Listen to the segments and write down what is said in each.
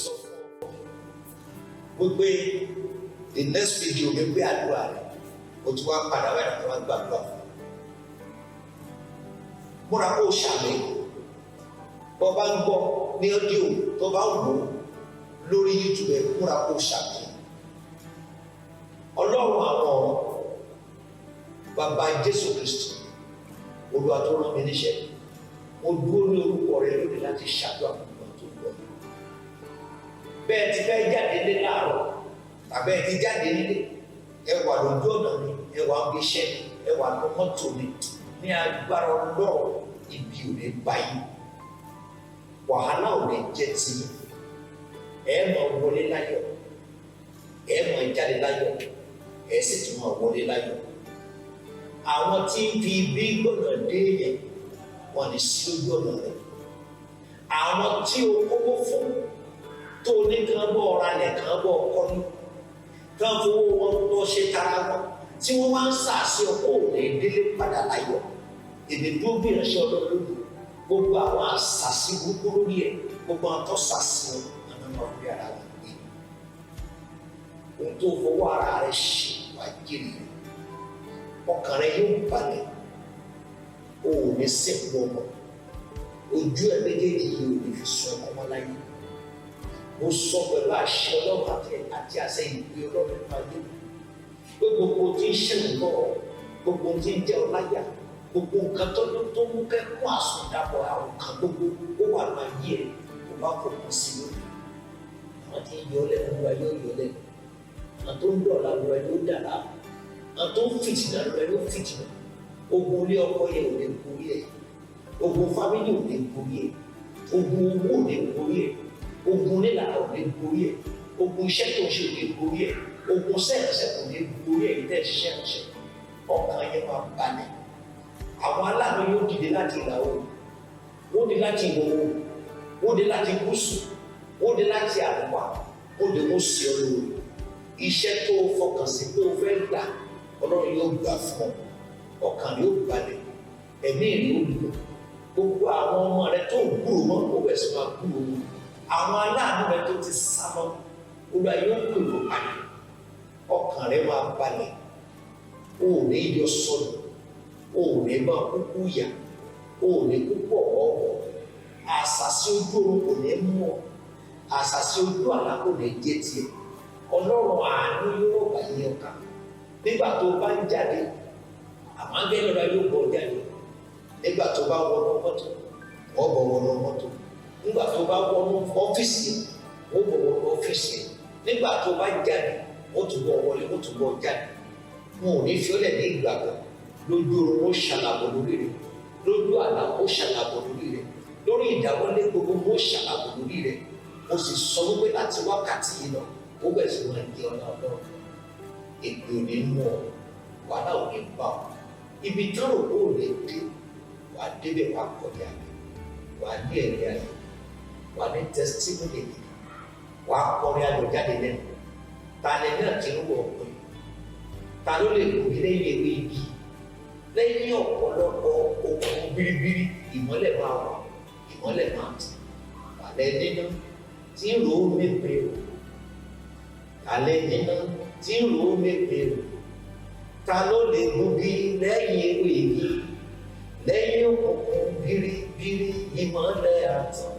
Sọ fún ọ wípé the next video mi pé àdúrà rẹ o ti wá padà wáyà tó wá gbàdúrà fún múra kó o ṣàmín. Bọ́ bá ń gbọ́ ní audio, tó bá wò ó lórí YouTube ẹ̀, múra kó o ṣàmín. Ọlọ́run àwọn ọ̀run, Bàbá Jésù Kristi, Olúwa tó rán mi níṣẹ́, mo dúró ní orúkọ rẹ lónìí láti ṣàdúrà fún ìgbà tó gbọ́. Bẹ́ẹ̀ ti fẹ́ jáde lé láàárọ̀ tàbí ẹ ti jáde nílé, ẹ wà lójú ọ̀nà ni, ẹ wà ń gbéṣẹ́ ni, ẹ wà ní mọ́tò ni, ní agbára Ọlọ́run, ibi ò ní bá yín, wàhálà ò ní jẹ́ tì yín. Ẹ máa wọlé láyọ̀, ẹ máa jáde láyọ̀, ẹ sì tún máa wọlé láyọ̀. Àwọn tí ń fi ibi gbọ́dọ̀ dé yẹn, wọn ní sí ojú ọ̀nà rẹ̀. Àwọn tí o kówó fún, tó ní kàn bọ́ ọ̀rá lẹ̀, kàn bọ́ ọkọ ní, kàn fowó wọn lọ ṣe tara wọn, tí wọ́n wá ń sàṣẹ ọkọ òní délé padà láyọ̀, èmi dúró bí ìránṣẹ́ Ọlọ́run lónìí, gbogbo àwọn àṣàṣì burúkú lórí ẹ̀, gbogbo àwọn tó ṣàṣì wọn, àwọn ọmọ orí ara wọn gbé. Ohun tó fọwọ́ ara rẹ̀ ṣe, wàá jèrè rẹ̀. Ọkàn rẹ̀ yóò balẹ̀, o ò ní sìnkú ọmọ, ojú ẹ méjèèjì yìí ò ní fi sọ ọmọ wọn láyé. Mo sọ pẹ̀lú àṣẹ Ọlọ́run àti àṣẹ ìpè Ọlọ́run nípa ayé mi pé gbogbo tí ń ṣẹlẹ̀ bọ̀, gbogbo tí ń jẹ́ ọláyà, gbogbo nǹkan tó mú kẹ́kọ̀ọ́ àsọdàpọ̀, àwọn nǹkan gbogbo ó wà ní ayé ẹ̀, kó bá fòpin sí lónìí. Àwọn tí ń yọ lẹ́nu, Olúwa yóò yọ lẹ́nu. Àwọn tó ń dọ̀la, Olúwa yóò dà láàmú. Àwọn tó ń fìtìnà, Olúwa yóò fìtìnà. Ogun ilé ọkọ yẹn ò lè borí ẹ̀, ogun family ò lè borí ẹ̀, ogun owó ò lè borí ẹ̀, ogun onílànà ò lè borí ẹ̀, ogun iṣẹ́ tó ń ṣe ò lè borí ẹ̀, ogun sẹ́ẹ̀sẹ̀ kò lè borí ẹ̀. Tẹ́ ṣiṣẹ́ ránṣẹ́, ọkàn yẹn máa balẹ̀. Àwọn aláàánú yóò dìde láti ìlà oòrùn, wọ́n dé láti ìwọ̀ oòrùn, wọ́n dé láti gúúsù, wọ́n dé láti àríwá, wọ́n dé, wọ́n sí ọ lóore. Iṣẹ́ tó fọkàn sí pé o fẹ́ gbà, Ọlọ́run yóò gbà fún ọ. Ọkàn yóò balẹ̀, ẹ̀mí rẹ̀ ó dùn. Gbogbo àwọn ọmọ rẹ tó gbúrò mọ́, ó bẹ̀ sí máa gbúrò wọn. Àwọn aláàánú rẹ tó ti sá lọ, Olúwa yóò pè wọ́n padà. Ọkàn rẹ máa balẹ̀, o ò ní yọ sọnù, o ò ní máa kúkú yà, o ò ní kúkú ọ̀wọ́wọ́. Àṣàsí ojú oorun kò ní mú ọ, àṣàsí ojú àlá kò ní jẹ́ tiẹ̀. Ọlọ́run àánú yóò gbà yín ọkà nígbà tó bá ń jáde. Àwọn áńgẹ́lì ọ̀rọ̀ yóò bọ̀ jáde. Nígbà tó bá wọnú mọ́tò, wọ́n bọ̀ wọnú mọ́tò. Nígbà tó bá wọnú ọ́fíìsì, wọ́n bọ̀ wọnú ọ́fíìsì. Nígbà tó bá jáde, wọ́n tún bọ̀ wọlé, wọ́n tún bọ̀ jáde. Wọn ò ní fi ọ́lẹ̀ ní ìgbàgbọ́. Lójú oorun, ó ṣàlàbọ̀ lórí rẹ̀. Lójú àlá, ó ṣàlàbọ̀ lórí rẹ̀. Lórí ìdáwọ́lé gbogbo, ó ṣàlàbọ̀ lórí rẹ̀. Mo sì sọ wípé láti wákàtí yìí lọ, ó bẹ̀rẹ̀ sí máa di ọ̀nà Ọlọ́run. Èpè ò ní mú ọ, wàhálà ò ní bá ọ. Ibi tán rò ó lè dé, wà á débẹ̀, wà á kọjá, wà á ní ẹ̀rí ayọ̀, wà á ní testimony gidi, wà á kọrin ayọ̀ jáde lẹ́nu. Ta ni náà ti ń wọ̀ pé ta ló lè gòkè lẹ́yìn ewé igi? Lẹ́yìn ọ̀pọ̀lọpọ̀ okùn biribiri, ìmọ́lẹ̀ máa wà, ìmọ́lẹ̀ máa tì. Kàlẹ́ nínú tí ń rò ó mépe o, kàlẹ́ nínú tí ń rò ó mépe o, ta ló lè gòkè lẹ́yìn ewé igi? Lẹ́yìn òkùnkùn biribiri, ìmọ́lẹ̀ àtàn.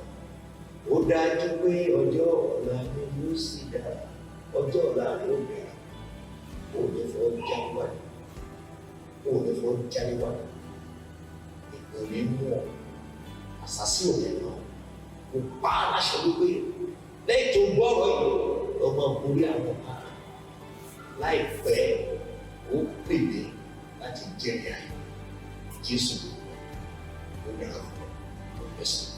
Ó dájú pé ọjọ́ ọ̀la ni yóò sì dára. Ọjọ́ ọ̀la rẹ̀ ó dára. Ó ní fọ́ jáde, ó ní fọ́ jáde wá. Ìpè ò ní mú ọ, àṣàsí ò ní lọ. Mo pa á láṣẹ wípé lẹ́yìn tó gbọ́ ọ̀rọ̀ yìí, lọ́ máa borí àwọn ọ̀tá. Láìpẹ́, ó pè mí láti jẹ́rìí ayọ̀. Jésù, ó dára fún ọ. God bless you.